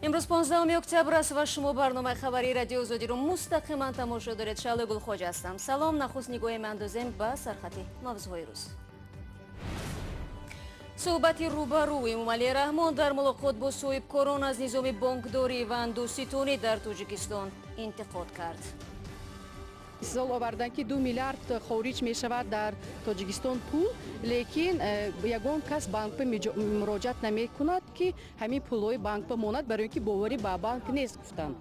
Имрӯз 15 октябр аст ва шумо барномаи хабарии Радиои Озодиро мустақиман тамошо доред. Шаҳлои Гулхоҷа ҳастам. Салом. Нахуст нигоҳе меандозем ба сархати мавзӯъҳои рӯз. Суҳбати рӯбарӯ: Эмомалӣ Раҳмон дар мулоқот бо соҳибкорон аз низоми бонкдорӣ ва андозситонӣ дар Тоҷикистон интиқод кард. Мисол оварданд, ки 2 миллиард хориҷ мешавад дар Тоҷикистон пул, лекин ягон кас банк ба муроҷиат намекунад, ки ҳамин пулҳои банк ба монад, барои ин ки боварӣ ба банк нест, гуфтанд.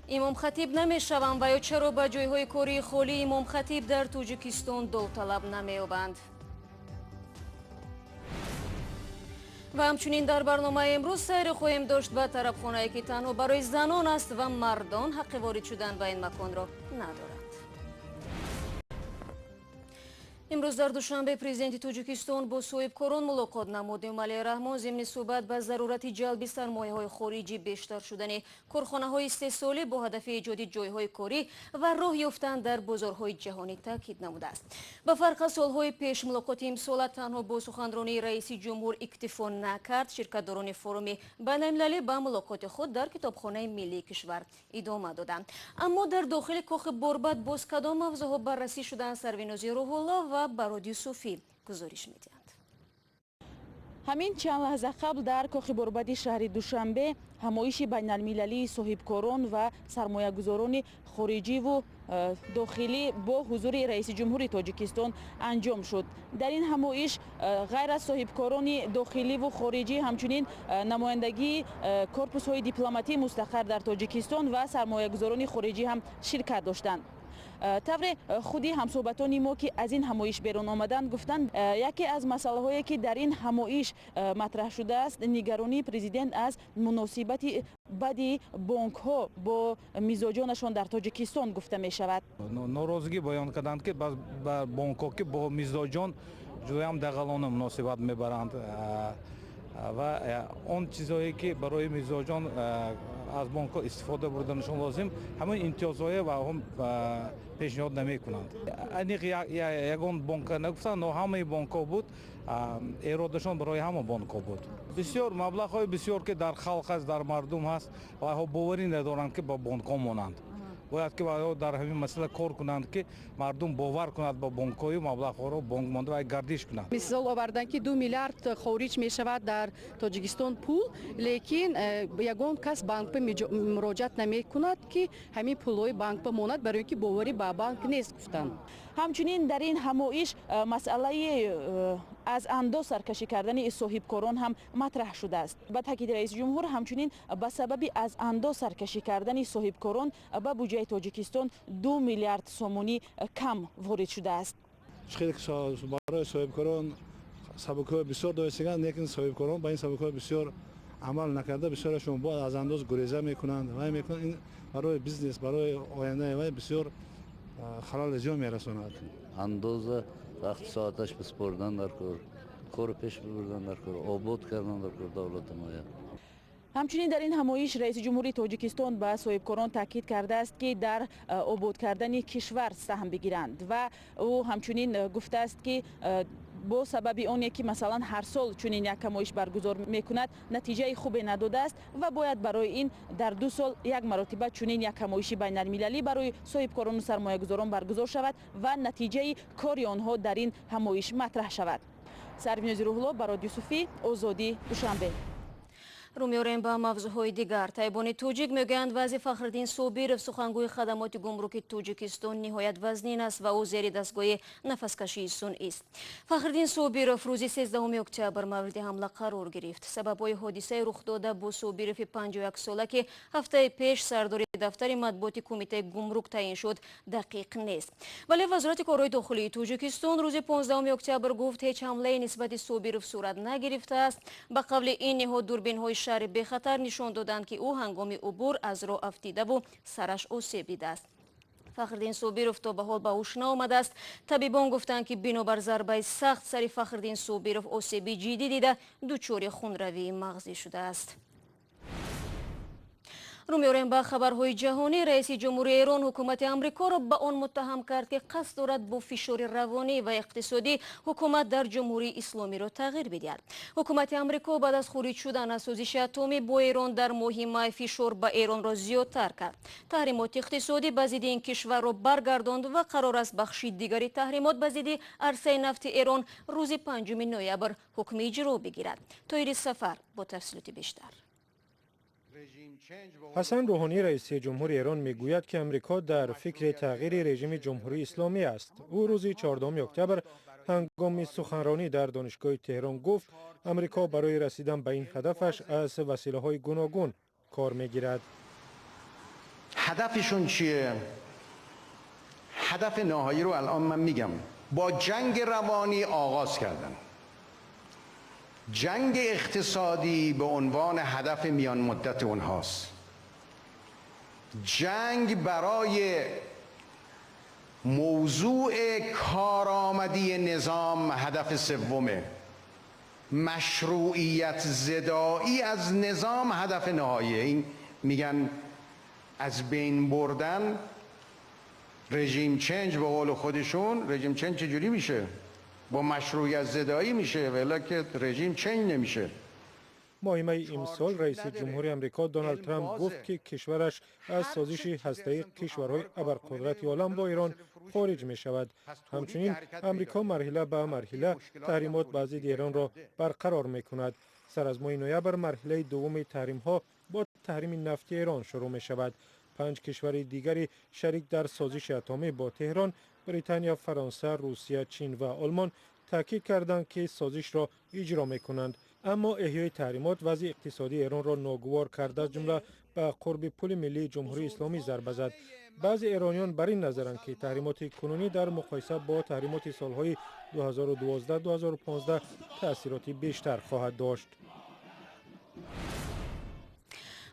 Имомхатиб намешавам ва ё чаро ба ҷойҳои кории холии имомхатиб дар Тоҷикистон довталаб намеёбанд? Ва ҳамчунин дар барномаи имрӯз сайре хоҳем дошт ба тарабхонае, ки танҳо барои занон аст ва мардон ҳаққи ворид шудан ба ин маконро надоранд. Имрӯз дар Душанбе президенти Тоҷикистон бо соҳибкорон мулоқот намуд. Эмомалӣ Раҳмон зимни суҳбат ба зарурати ҷалби сармояҳои хориҷӣ, бештар шудани корхонаҳои истеҳсолӣ бо ҳадафи эҷоди ҷойҳои корӣ ва роҳ ёфтан дар бозорҳои ҷаҳонӣ таъкид намудааст. Ба фарқ аз солҳои пеш, мулоқоти имсола танҳо бо суханронии раиси ҷумҳур иктифо накард. Ширкатдорони форуми байналмилалӣ ба мулоқоти худ дар Китобхонаи миллии кишвар идома доданд. Аммо дар дохили Кохи Борбад боз кадом мавзӯъҳо баррасӣ шуданд, Сарвинози Рӯҳулло ва Барод Юсуфӣ гузориш медиҳанд. Ҳамин чанд лаҳза қабл дар Кохи Борбади шаҳри Душанбе ҳамоиши байналмилалии соҳибкорон ва сармоягузорони хориҷиву дохилӣ бо ҳузури раиси ҷумҳури Тоҷикистон анҷом шуд. Дар ин ҳамоиш ғайр аз соҳибкорони дохиливу хориҷӣ, ҳамчунин намояндагии корпусҳои дипломатии мустақар дар Тоҷикистон ва сармоягузорони хориҷӣ ҳам ширкат доштанд. Тавре худи ҳамсӯҳбатони мо, ки аз ин ҳамоиш берун омаданд, гуфтанд, яке аз масъалаҳое, ки дар ин ҳамоиш матраҳ шудааст, нигаронии президент аз муносибати бади бонкҳо бо мизоҷонашон дар Тоҷикистон гуфта мешавад. Норозигӣ баён карданд, ки ба бонкҳо, ки бо мизоҷон ҷудоям дағалона муносибат мебаранд ва он чизҳое, ки барои мизоҷон аз бонкҳо истифода бурданашон лозим, ҳамин имтиёзҳое ва он пешниҳод намекунанд. Аниқ ягон бонка нагуфтанд, но ҳамаи бонкҳо буд, эродашон барои ҳама бонкҳо буд. Бисёр маблағҳои бисёр, ки дар халқ аст, дар мардум ҳаст, вайҳо боварӣ надоранд, ки ба бонкҳо монанд. Бояд ки вайҳо дар ҳамин масъала кор кунанд, ки мардум бовар кунад ба бонкҳою маблағҳоро бонк монда ва гардиш кунад. Мисол оварданд, ки 2 миллиард хориҷ мешавад дар Тоҷикистон пул, лекин ягон кас банк ба муроҷиат намекунад, ки ҳамин пулҳои банк ба монад, барои ин ки боварӣ ба банк нест, гуфтанд. Ҳамчунин дар ин ҳамоиш масъалаи аз андоз саркашӣ кардани соҳибкорон ҳам матраҳ шудааст. Ба таъкиди раиси ҷумҳур, ҳамчунин ба сабаби аз андоз саркашӣ кардани соҳибкорон ба буҷаи Тоҷикистон 2 миллиард сомонӣ кам ворид шудааст. Хеле барои соҳибкорон сабукиҳои бисёр доистаганд, лекин соҳибкорон ба ин сабукиҳои бисёр амал накарда, бисёрашон бояд аз андоз гуреза мекунанд, вай мекунанд. Ин барои бизнес, барои ояндаи вай бисёр халали зиён мерасонад. Андоза вақти соаташ биспордан дар кор, кору пеш бибурдан дар кор, обод кардан дар кор давлати моя. Ҳамчунин дар ин ҳамоиш раиси ҷумҳури Тоҷикистон ба соҳибкорон таъкид кардааст, ки дар обод кардани кишвар саҳм бигиранд, ва ӯ ҳамчунин гуфтааст, ки бо сабаби оне ки, масалан, ҳар сол чунин як ҳамоиш баргузор мекунад, натиҷаи хубе надодааст ва бояд барои ин дар 2 сол як маротиба чунин як ҳамоиши байналмилалӣ барои соҳибкорону сармоягузорон баргузор шавад ва натиҷаи кори онҳо дар ин ҳамоиш матраҳ шавад. Сарвинози Рӯҳулло, Барод Юсуфӣ, Озодӣ, Душанбе. Рӯ меорем ба мавзӯъҳои дигар. Табибони тоҷик мегӯянд, вазъи Фахриддин Собиров, сухангӯи хадамоти гумруки Тоҷикистон, ниҳоят вазнин аст ва ӯ зери дастгоҳи нафаскашии сунъист. Фахриддин Собиров рӯзи 13 октябр мавриди ҳамла қарор гирифт. Сабабҳои ҳодисаи рухдода бо Собирови 51-сола, ки ҳафтаи пеш сардори дафтари матбуоти кумитаи гумрук таъин шуд, дақиқ нест. Вале Вазорати корҳои дохилии Тоҷикистон рӯзи 15 октябр гуфт, ҳеҷ ҳамлае нисбати Собиров сурат нагирифтааст. Ба қавли ин ниҳод, дурбинҳои шаҳри бехатар нишон доданд, ки ӯ ҳангоми убур аз роҳ афтидаву сараш осеб дидааст. Фахриддин Собиров то ба ҳол ба ҳуш наомадааст. Табибон гуфтанд, ки бинобар зарбаи сахт сари Фахриддин Собиров осеби ҷиддӣ дида, дучори хунравии мағзӣ шудааст. Рӯ меорем ба хабарҳои ҷаҳонӣ. Раиси ҷумҳури Эрон ҳукумати Амрикоро ба он муттаҳам кард, ки қасд дорад бо фишори равонӣ ва иқтисодӣ ҳукумат дар Ҷумҳурии Исломиро тағйир бидиҳад. Ҳукумати Амрико баъд аз хориҷ шудан аз созиши атомӣ бо Эрон дар моҳи май фишор ба Эронро зиёдтар кард. Таҳримоти иқтисодӣ ба зидди ин кишварро баргардонд ва қарор аст бахши дигари таҳримот ба зидди арсаи нафти Эрон рӯзи 5 ноябр ҳукми иҷро бигирад. Тоҳири Сафар бо тафсилоти бештар. Ҳасан Рӯҳонӣ, раиси ҷумҳури Эрон, мегӯяд, ки Амрико дар фикри тағйири режими Ҷумҳурии Исломӣ аст. Ӯ рӯзи 14 октябр ҳангоми суханронӣ дар Донишгоҳи Теҳрон гуфт, Амрико барои расидан ба ин ҳадафаш аз василаҳои гуногун кор мегирад. هدفشون چیه؟ هدف نهایی رو الان من میگم. با جنگ روانی آغاز کردن، جنگ اقتصادی به عنوان هدف میان مدت اونهاست، جنگ برای موضوع کارآمدی نظام هدف سومه، مشروعیت زدایی از نظام هدف نهاییه. این میگن از بین بردن، regime change، به قول خودشون regime change چجوری میشه؟ با مشروعیت زدایی میشه، ولی که regime change نمیشه. Моҳи майи имсол раиси ҷумҳури Амрико Доналд Трамп гуфт, ки кишвараш аз созиши ҳастаи кишварҳои абарқудрати олам бо Эрон хориҷ мешавад. Ҳамчунин Амрико марҳила ба марҳила таҳримот ба зидди Эронро барқарор мекунад. Сар аз моҳи ноябр марҳилаи дуввуми таҳримҳо бо таҳрими нафти Эрон шурӯъ мешавад. Панҷ кишвари дигари шарик дар созиши атомӣ бо Теҳрон, Британия, Фаронса, Русия, Чин ва Олмон, таъкид карданд, ки созишро иҷро мекунанд. Аммо эҳёи таҳримот вазъи иқтисодии Эронро ногувор кард, аз ҷумла ба қурби пули миллии Ҷумҳурии Исломӣ зарба зад. Баъзе эрониён бар ин назаранд, ки таҳримоти кунунӣ дар муқоиса бо таҳримоти солҳои 2012-2015 таъсироти бештар хоҳад дошт.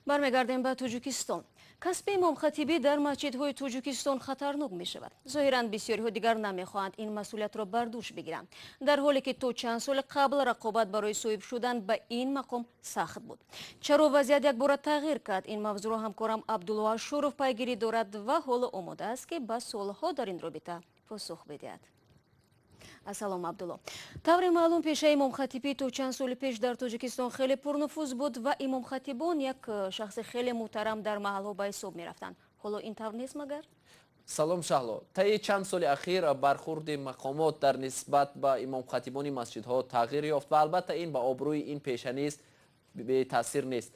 Бармегардем ба Тоҷикистон. Касби имомхатибӣ дар масҷидҳои Тоҷикистон хатарнок мешавад. Зоҳиран, бисёриҳо дигар намехоҳанд ин масъулиятро бар дӯш бигиранд, дар ҳоле ки то чанд соли қабл рақобат барои соҳиб шудан ба ин мақом сахт буд. Чаро вазъият якбора тағйир кард? Ин мавзӯъро ҳамкорам Абдулло Ашуров пайгирӣ дорад ва ҳоло омода аст, ки ба суолҳо дар ин робита посух бидиҳад. Ассалом, Абдулло. Тавре маълум, пешаи имомхатибӣ то чанд соли пеш дар Тоҷикистон хеле пурнуфуз буд ва имомхатибон як шахси хеле муҳтарам дар маҳалҳо ба ҳисоб мерафтанд. Ҳоло ин тавр нест магар? Салом, Шаҳло. Таи чанд соли ахир бархурди мақомот дар нисбат ба имомхатибони масҷидҳо тағйир ёфт ва албатта ин ба обрӯи ин пеша низ бетаъсир нест.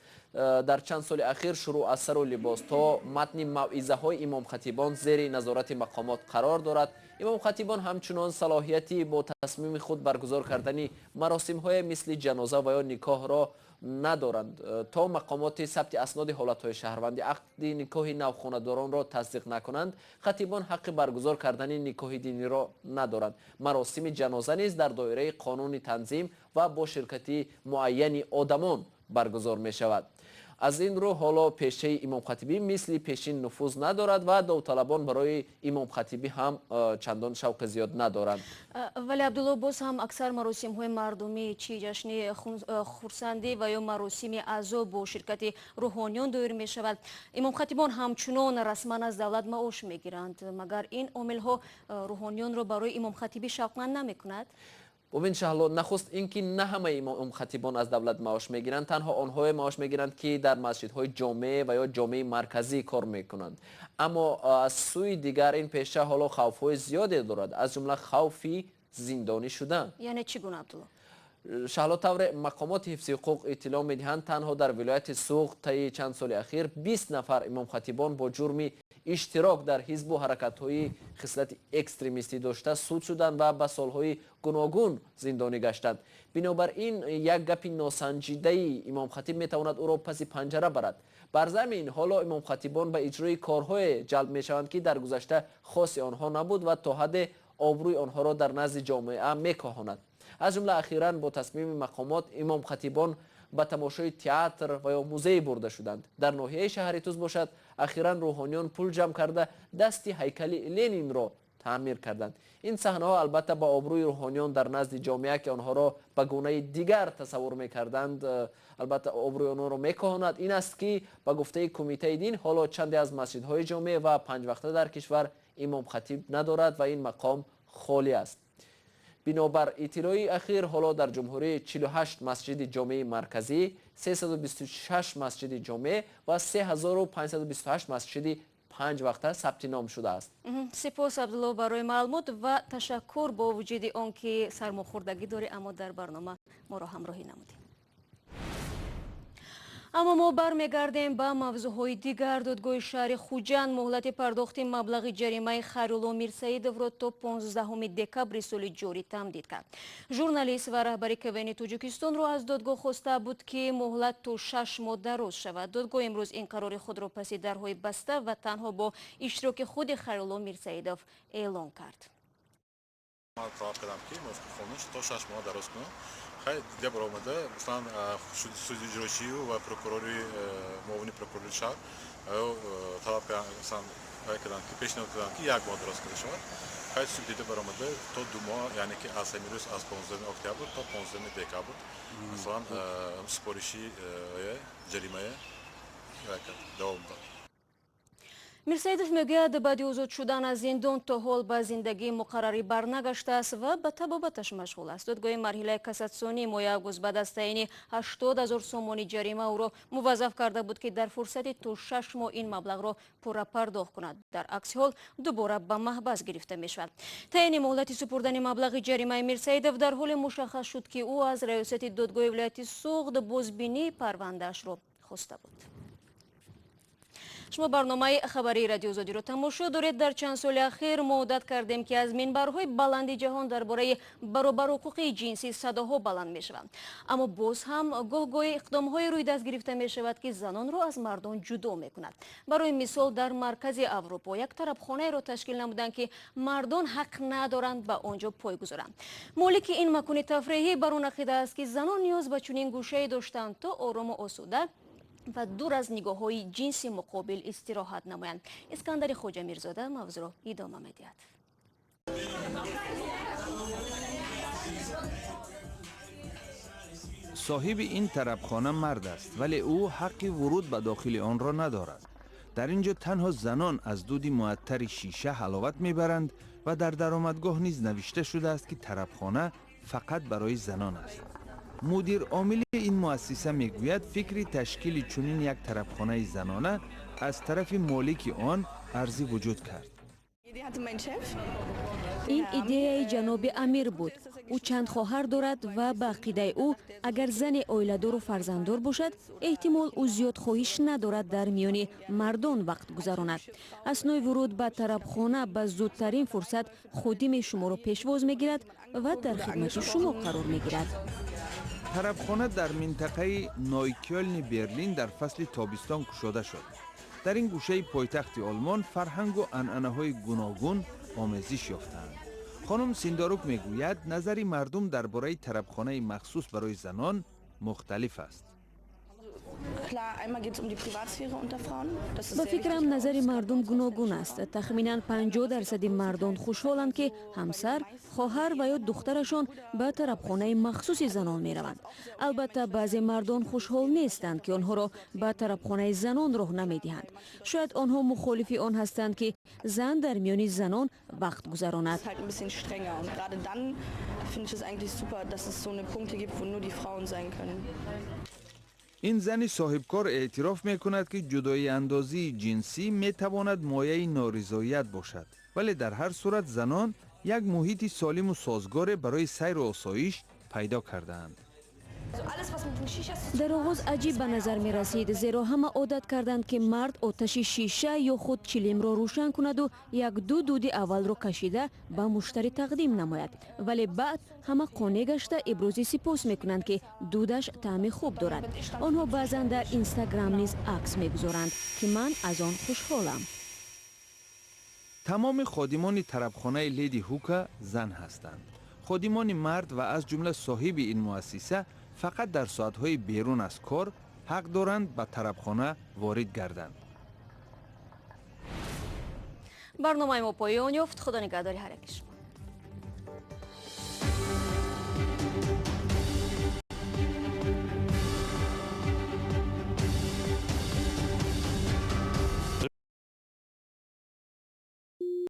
Дар чанд соли ахир шурӯъ аз сару либос то матни мавъизаҳои имомхатибон зери назорати мақомот қарор дорад. Имомхатибон ҳамчунон салоҳияти бо тасмими худ баргузор кардани маросимҳое мисли ҷаноза ва ё никоҳро надоранд. То мақомоти сабти асноди ҳолатҳои шаҳрвандӣ ақди никоҳи навхонадоронро тасдиқ накунанд, хатибон ҳаққи баргузор кардани никоҳи диниро надоранд. Маросими ҷаноза низ дар доираи қонуни танзим ва бо ширкати муайяни одамон баргузор мешавад. Аз ин рӯ ҳоло пешаи имомхатибӣ мисли пешин нуфуз надорад ва довталабон барои имомхатибӣ ҳам чандон шавқи зиёд надоранд. Вале, Абдулло, боз ҳам аксар маросимҳои мардумӣ, чӣ ҷашни хурсандӣ ва ё маросими аъзо, бо ширкати рӯҳониён доир мешавад. Имомхатибон ҳамчунон расман аз давлат маош мегиранд. Магар ин омилҳо рӯҳониёнро барои имомхатибӣ шавқманд намекунад? Бубин, Шаҳло, нахуст ин ки на ҳамаи имомхатибон аз давлат маош мегиранд. Танҳо онҳое маош мегиранд, ки дар масҷидҳои ҷомеъ ва ё ҷомеи марказӣ кор мекунанд. Аммо аз сӯи дигар ин пеша ҳоло хавфҳои зиёде дорад, аз ҷумла хавфи зиндонӣ шудан. Яъне чӣ гуна, Абдулло? Шаҳло, тавре мақомоти ҳифзи ҳуқуқ иттилоъ медиҳанд, танҳо дар вилояти Суғд таи чанд соли ахир 20 нафар имомхатибон бо ҷурми иштирок дар ҳизбу ҳаракатҳои хислати экстремистӣ дошта суд шуданд ва ба солҳои гуногун зиндонӣ гаштанд. Бинобар ин як гапи носанҷидаи имомхатиб метавонад ӯро паси панҷара барад. Бар замин ҳоло имомхатибон ба иҷрои корҳое ҷалб мешаванд, ки дар гузашта хоси онҳо набуд ва то ҳадде обрӯи онҳоро дар назди ҷомеа мекоҳонад. Аз ҷумла ахиран бо тасмими мақомот имомхатибон ба тамошои театр ва ё музей бурда шуданд. Дар ноҳияи шаҳри Туз бошад, ахиран рӯҳониён пул ҷамъ карда, дасти ҳайкали Ленинро таъмир карданд. Ин саҳнаҳо албатта ба обрӯи рӯҳониён дар назди ҷомеа, ки онҳоро ба гунаи дигар тасаввур мекарданд, албатта обрӯи онҳоро мекоҳонад. Ин аст ки ба гуфтаи кумитаи дин ҳоло чанде аз масҷидҳои ҷомеъ ва панҷвақта дар кишвар имомхатиб надорад ва ин мақом холӣ аст. Бинобар иттилои ахир ҳоло дар ҷумҳурӣ 48 масҷиди ҷомеи марказӣ, 326 масҷиди ҷомеъ ва 3528 масҷиди панҷ вақта сабти ном шудааст. Сипос, Абдулло, барои маълумот ва ташаккур бо вуҷуди он ки сармохӯрдагӣ дорӣ, аммо дар барнома моро ҳамроҳӣ намудӣ. Аммо мо бармегардем ба мавзӯъҳои дигар. Додгоҳи шаҳри Хуҷанд муҳлати пардохти маблағи ҷаримаи Хайрулло Мирсаидовро то 15 декабри соли ҷорӣ тамдид кард. Журналист ва раҳбари КВН Тоҷикистонро аз додгоҳ хоста буд, ки муҳлат то 6 моҳ дароз шавад. Додгоҳ имрӯз ин қарори худро паси дарҳои баста ва танҳо бо иштироки худи Хайрулло Мирсаидов эълон кард. Ман талаб кардам, ки мувофиқи қонун то 6 моҳ дароз кунам. Хай, дига баромада, масалан, суди иҷроичию ва прокурори, муовини прокурори шаҳр талаб масалан карданд, ки пешниҳод карданд, ки як моҳ дароз карда шавад. Хай, суд дида баромада то 2 моҳ, яъне ки аз ҳамин рӯз, аз 15 октябр то 15 декабр, масалан, супориши ҷаримая давом дод. Мирсаидов мегӯяд, баъди озод шудан аз зиндон то ҳол ба зиндагии муқаррарӣ барнагаштааст ва ба табобаташ машғул аст. Додгоҳи марҳилаи кассатсионӣ моҳи август баъд аз таъини 80 ҳазор сомонӣ ҷарима ӯро муваззаф карда буд, ки дар фурсати то 6 моҳ ин маблағро пурра пардохт кунад. Дар акси ҳол дубора ба маҳбас гирифта мешавад. Таъини муҳлати супурдани маблағи ҷаримаи Мирсаидов дар ҳоле мушаххас шуд, ки ӯ аз раёсати додгоҳи вилояти Суғд бозбинии парвандаашро хоста буд. Шумо барномаи хабарии Радиоозодиро тамошо доред. Дар чанд соли ахир мо одат кардем, ки аз минбарҳои баланди ҷаҳон дар бораи баробарҳуқуқии ҷинсӣ садоҳо баланд мешаванд. Аммо боз ҳам гоҳ-гоҳи иқдомҳое рӯи даст гирифта мешавад, ки занонро аз мардон ҷудо мекунад. Барои мисол, дар маркази Аврупо як тарабхонаеро ташкил намуданд, ки мардон ҳақ надоранд ба он ҷо пой гузоранд. Молики ин макони тафреҳӣ бар он ақида аст, ки занон ниёз ба чунин гӯшае доштанд, то орому осуда ва дур аз нигоҳҳои ҷинси муқобил истироҳат намоянд. Искандари Хоҷамирзода мавзӯъро идома медиҳад. Соҳиби ин тарабхона мард аст, вале ӯ ҳаққи вуруд ба дохили онро надорад. Дар ин ҷо танҳо занон аз дуди муаттари шиша ҳаловат мебаранд ва дар даромадгоҳ низ навишта шудааст, ки тарабхона фақат барои занон аст. Мудир омили ин муассиса мегӯяд, фикри ташкили чунин як тарабхонаи занона аз тарафи молики он арзӣ вуҷуд кард. Ин идеяи ҷаноби Амир буд. Ӯ чанд хоҳар дорад ва ба ақидаи ӯ, агар зане оиладору фарзанддор бошад, эҳтимол ӯ зиёд хоҳиш надорад дар миёни мардон вақт гузаронад. Аснои вуруд ба тарабхона ба зудтарин фурсат ходими шуморо пешвоз мегирад ва дар хидмати шумо қарор мегирад. Тарабхона дар минтақаи Нойкёлни Берлин дар фасли тобистон кушода шуд. Дар ин гӯшаи пойтахти Олмон фарҳангу анъанаҳои гуногун омезиш ёфтаанд. Хонум Синдарук мегӯяд, назари мардум дар бораи тарабхонаи махсус барои занон мухталиф аст. Ба фикрам, назари мардум гуногун аст. Тахминан 50% мардон хушҳоланд, ки ҳамсар, хоҳар ва ё духтарашон ба тарабхонаи махсуси занон мераванд. Албатта, баъзе мардон хушҳол нестанд, ки онҳоро ба тарабхонаи занон роҳ намедиҳанд. Шояд онҳо мухолифи он ҳастанд, ки зан дар миёни занон вақт гузаронад. Ин зани соҳибкор эътироф мекунад, ки ҷудоиандозии ҷинсӣ метавонад мояи норизоият бошад, вале дар ҳар сурат занон як муҳити солиму созгоре барои сайру осоиш пайдо кардаанд. Дар оғоз аҷиб ба назар мерасид, зеро ҳама одат карданд, ки мард оташи шиша ё худ чилимро рӯшан кунаду як-ду дуди аввалро кашида ба муштарӣ тақдим намояд. Вале баъд ҳама қонеъ гашта ибрози сипос мекунанд, ки дудаш таъми хуб дорад. Онҳо баъзан дар Инстаграм низ акс мегузоранд, ки ман аз он хушҳолам. Тамоми ходимони тарабхонаи Леди Ҳука зан ҳастанд. Ходимони мард ва аз ҷумла соҳиби ин муассиса фақат дар соатҳои берун аз кор ҳақ доранд ба тарабхона ворид гарданд. Барномаи мо поён ёфт. Худо нигаҳдори ҳар яки шумо.